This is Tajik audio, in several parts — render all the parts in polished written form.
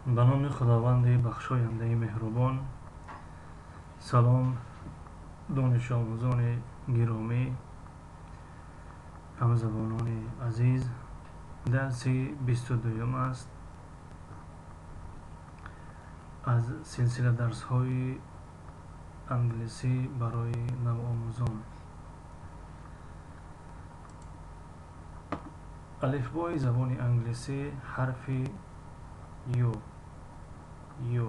Ба номи Худованди бахшояндаи меҳрубон. Салом, донишомӯзони гиромӣ, ҳамзабонони азиз. Дарси 22-юм аст аз силсила дарсҳои англисӣ барои навомӯзон. Алифбои забони англисӣ, ҳарфи Ю, Ю.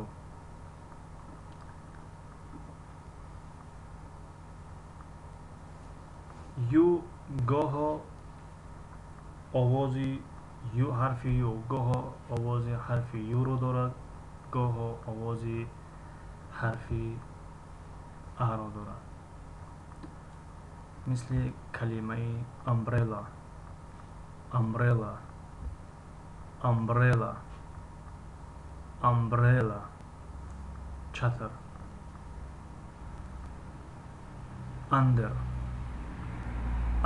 Ю гоҳо овози Ю, ҳарфи Ю гоҳо овози ҳарфи Юро дорад, гоҳо овози ҳарфи Аро дорад, мисли калимаи umbrella, umbrella, umbrella, umbrella, чатр. Under,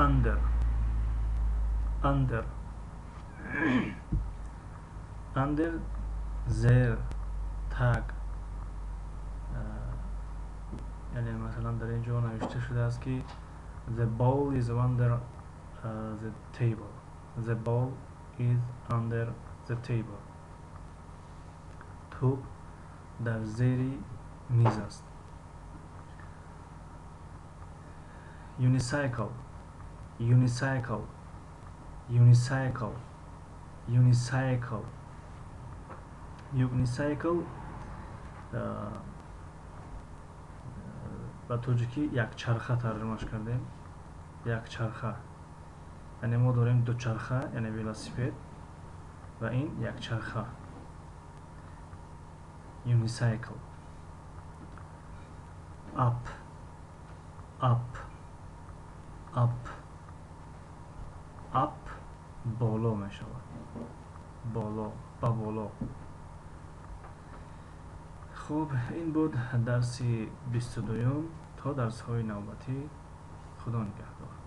under, under, under, зер, таг. Яъне, масалан, дар ин ҷо навишта шудааст, ки the ball is under the table, the ball is under the table, тӯб дар зери миз аст. Unicycle, unicycle, unicycle, unicycle, unicycle. Ба тоҷикӣ якчарха тарҷумаш кардем. Якчарха, яъне мо дорем дучарха, яъне велосипед, ва ин якчарха, unicycle. Up, up, up, up, боло мешавад, боло, ба боло. Хуб, ин буд дарси 22-юм. То дарсҳои навбатӣ, Худо нигаҳдор.